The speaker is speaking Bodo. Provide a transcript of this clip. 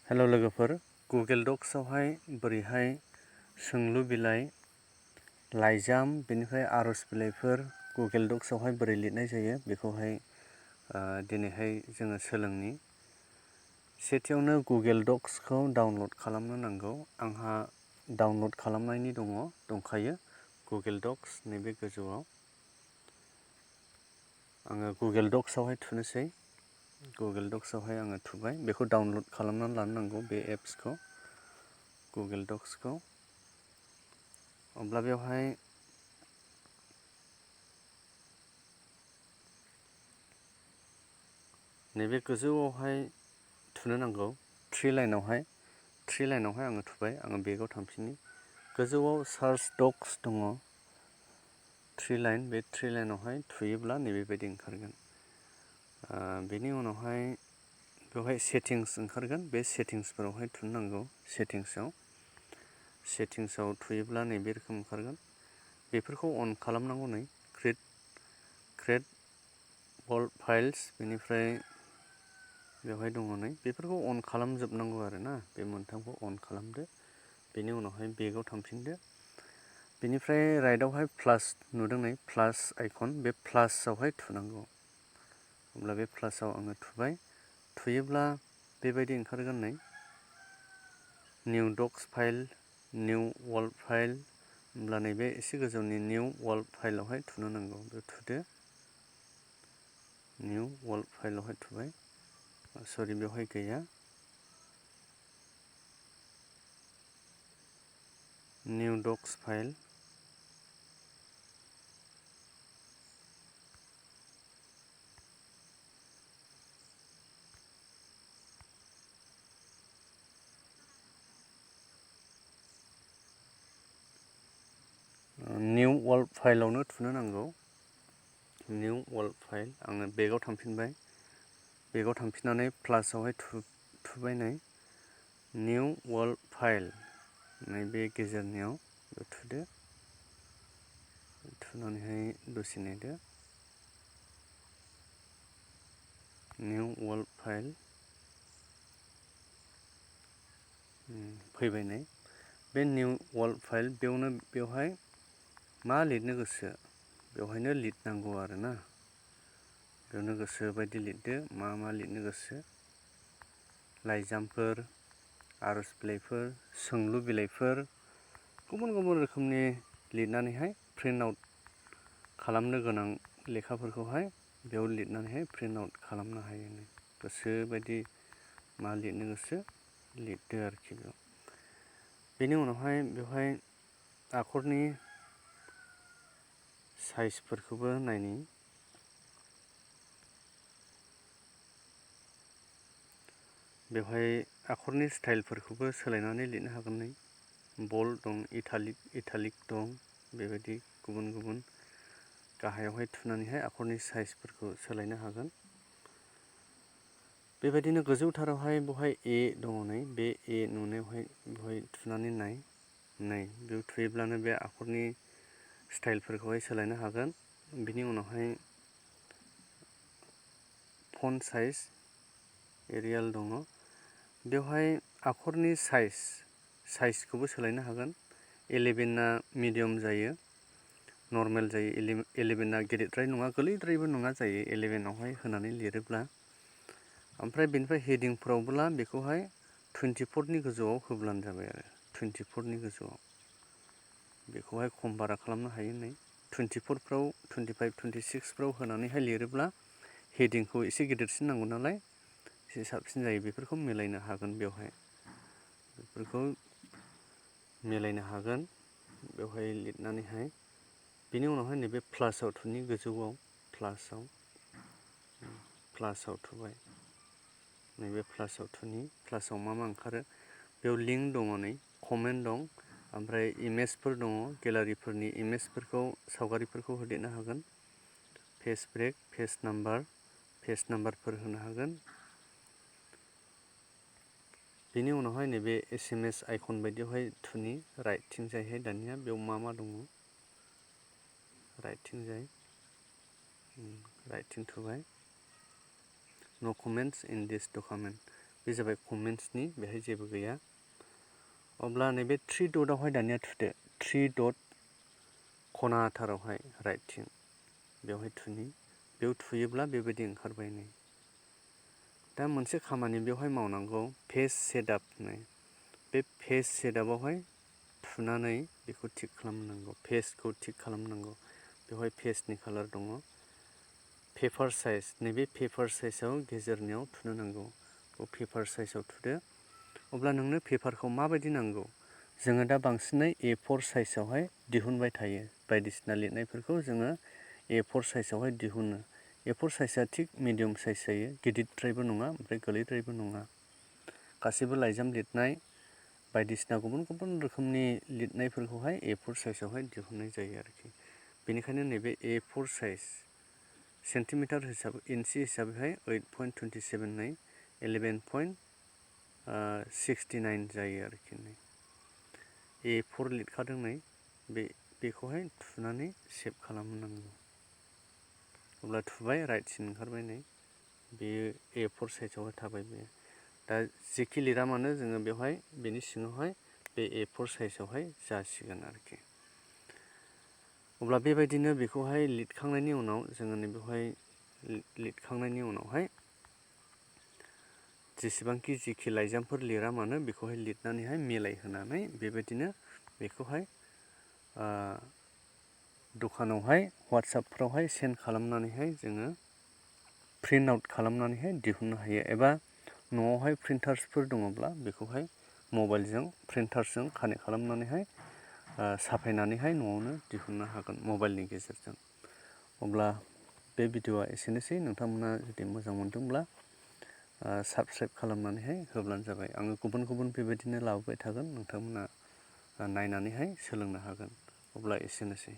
हेलो लोगोफोर, गुगल डक्सआवहाय बोरैहाय सोंलु बिलाइ, लाइजाम, बेनिफ्राय आर'ज बिलाइफोर गुगल डक्सआवहाय बोरै लिरनाय जायो बेखौहाय दिनैहाय जोङो सोलोंनि। सेथियावनो गुगल डक्सखौ डाउनल'ड खालामनो नांगौ। आंहा डाउनल'ड खालामनायनि दंखायो गुगल डक्स नैबे गोजौआव। आङो गुगल डक्सआवहाय थुनोसै। गुगल डक्सआवहाय आङो थुबाय, बेखौ डाउनल'ड खालामनानै लानो नांगौ बे एप्सखौ, गुगल डक्सखौ। अब्ला बेवहाय नैबे गोजौआवहाय थुनो नांगौ, थ्रि लाइनावहाय आङो थुबाय। आङो बेगाव थांफिननि। गोजौआव सार्च डक्स दङ, थ्रि लाइन, बे थ्रि लाइनावहाय थुयोब्ला नैबेबायदि ओंखारगोन। बेनि उनावहाय बेवहाय सेटिंस ओंखारगोन, बे सेटिंसफोरावहाय थुनो नांगौ। सेटिंसआव थुयोब्ला नैबे रोखोम ओंखारगोन। बेफोरखौ अन खालामनांगौ। नै क्रिएट अल फाइल्स, बेनिफ्राय बेवहाय दङ नै बेफोरखौ अन खालामजोबनांगौ आरो ना, बे मोनथामखौ अन खालामदो। बेनि उनावहाय बेगाव थांफिनदो। बेनिफ्राय राइटआवहाय प्लास नुदों नै, प्लास आइकन, बे प्लासआवहाय थुनांगौ। अब्ला बे प्लासआव आङो थुबाय। थुयोब्ला बेबायदि ओंखारगोन नै, new ducks file, new Word file. होमब्ला नैबे एसे गोजौनि निउ वर्ल्ड फाइलावहाय थुनो नांगौ। बेयाव थुदो, निउ वर्ल्ड फाइलावहाय थुबाय। सरि, बेवहाय गैया, new ducks file. New world फाइलावनो थुनो नांगौ, निउ वर्ल्ड फाइल। आङो बेगाव थांफिनबाय। बेगाव थांफिननानै प्लासआवहाय थुबाय नै, निउ वर्ल्ड फाइल, नैबे गेजेरनियाव थुदो। थुनानैहाय दसे नेदो। निउ वर्ल्ड फाइल फैबाय नै। बे निउ वर्ल्ड फाइल, बेवहाय मा लिरनो गोसो बेवहायनो लिरनांगौ आरो ना। बेयावनो गोसो बायदि लिरदो, मा लिरनो गोसो। लाइजामफोर, आर'ज बिलाइफोर, सोंलु बिलाइफोर, गुबुन गुबुन रोखोमनि लिरनानैहाय प्रिन्ट आउट खालामनो गोनां लेखाफोरखौहाय बेयाव लिरनानैहाय प्रिन्ट आउट खालामनो हायो। गोसो बायदि मा लिरनो गोसो लिरदो आरोखि बेयाव। बेनि उनावहाय बेवहाय आखरनि साइजफोरखौबो नायनि। बेवहाय आखरनि स्टाइलफोरखौबो सोलायनानै लिरनो हागोन। नै बल्ड दं, इटालिक दं, बेबायदि गुबुन गुबुन गाहायावहाय थुनानैहाय आखरनि साइजफोरखौ सोलायनो हागोन। बेबायदिनो गोजौथारावहाय बेवहाय ए दङ नै, बे ए नुनायावहाय बेवहाय थुनानै नाय। नै बेयाव थुयोब्लानो बे आखरनि स्टाइलफोरखौहाय सोलायनो हागोन। बिनि उनावहाय फन्ट एरियाल दङ। बेवहाय आखरनि साइजखौबो सोलायनो हागोन। 11आ मिडियाम जायो, नर्मेल जायो। 11आ गेदेरद्राय नङा, गोरलैद्रायबो नङा जायो 11आवहाय होनानै लिरोब्ला। ओमफ्राय बेनिफ्राय हेडिंफोरावब्ला बेखौहाय 24नि गोजौआव होब्लानो जाबाय आरो 24नि गोजौआव। बेखौहाय खम बारा खालामनो हायो। नै 24फ्राव, 25, 26फ्राव होनानैहाय लिरोब्ला हेडिंखौ एसे गिदिरसिन नांगौ नालाय एसे साबसिन जायो। बेफोरखौ मिलायनो हागोन बेवहाय, बेवहाय लिरनानैहाय। बेनि उनावहाय नैबे प्लासआव थुनि, गोजौआव प्लासआव थुबाय। नैबे प्लासआव थुनि, प्लासआव मा ओंखारो बेयाव लिंक दङ नै, कमेन्ट दं, ओमफ्राय इमेजफोर दङ। गेलारिफोरनि इमेजफोरखौ, सावगारिफोरखौ होदेरनो हागोन। पेज ब्रेक, पेज नाम्बारफोर होनो हागोन। बेनि उनावहाय नैबे SMS आइकन बायदियावहाय थुनि, राइटथिंजायहाय दानिया बेयाव मा दङ, राइटथिं थुबाय। नो कमेन्ट्स इन दिस डकुमेन्ट, बे जाबाय कमेन्ट्सनि, बेहाय जेबो गैया। अब्ला नैबे 3 डटआवहाय दानिया थुदो, 3 डट खनाथारावहाय राइटथिं बेवहाय थुनि, बेयाव थुयोब्ला बेबायदि ओंखारबाय नै। दा मोनसे खामानि बेवहाय मावनांगौ, पेज सेटआप होननाय, बे पेज सेटआपआवहाय थुनानै बेखौ थिक खालामनांगौ, पेजखौ थिक खालामनांगौ। बेवहाय पेजनि कालार दङ, पेपार साइज, नैबे पेपार साइजआव गेजेरनियाव थुनो नांगौ, पेपार साइजआव थुदो। अब्ला नोंनो पेपारखौ माबायदि नांगौ, जोङो दा बांसिनै A4 साइजआवहाय दिहुनबाय थायो, बायदिसिना लिरनायफोरखौ जोङो A4 साइजआवहाय दिहुनो। A4 साइजआ थिक मिडियाम साइज जायो, गिदिरद्रायबो नङा ओमफ्राय गोलैद्रायबो नङा। गासैबो लाइजाम लिरनाय बायदिसिना गुबुन गुबुन रोखोमनि लिरनायफोरखौहाय A4 साइजआवहाय दिहुननाय जायो आरोखि। बेनिखायनो नैबे A4 साइज सेन्टिमिटार हिसाबै, इन्सि हिसाबैहाय 8.27 नै 11.69 जायो आरोखि नै। A4 लिरखादों नै, बेखौहाय थुनानै सेभ खालामनांगौ। अब्ला थुबाय, राइटसिन ओंखारबाय नै, बेयो A4 साइजआवहाय थाबाय बेयो। दा जेखि लिरा मानो जोङो बेवहाय बेनि सिङावहाय बे A4 साइजआवहाय जासिगोन आरोखि। अब्ला बेबायदिनो बेखौहाय लिरखांनायनि उनाव जोङो बेवहाय लिरखांनायनि उनावहाय जेखि लाइजामफोर लिरा मानो बेखौहाय लिरनानैहाय मिलायहोनानै बेबायदिनो बेखौहाय दखानावहाय वाट्सएपफ्रावहाय सेन्ड खालामनानैहाय जोङो प्रिन्ट आउट खालामनानैहाय दिहुननो हायो। एबा न'आवहाय प्रिन्टार्सफोर दङब्ला बेखौहाय मबाइलजों प्रिन्टारजों कानेक्ट खालामनानैहाय साफायनानैहाय न'आवनो दिहुननो हागोन मबाइलनि गेजेरजों। अब्ला बे भिडिअ'आ एसेनोसै, नोंथांमोना जुदि मोजां मोनदोंब्ला साबस्क्राइब खालामनानैहाय होब्लानो जाबाय। आङो गुबुन गुबुन बेबायदिनो लाबोबाय थागोन, नोंथांमोना नायनानैहाय सोलोंनो हागोन। अब्ला एसेनोसै।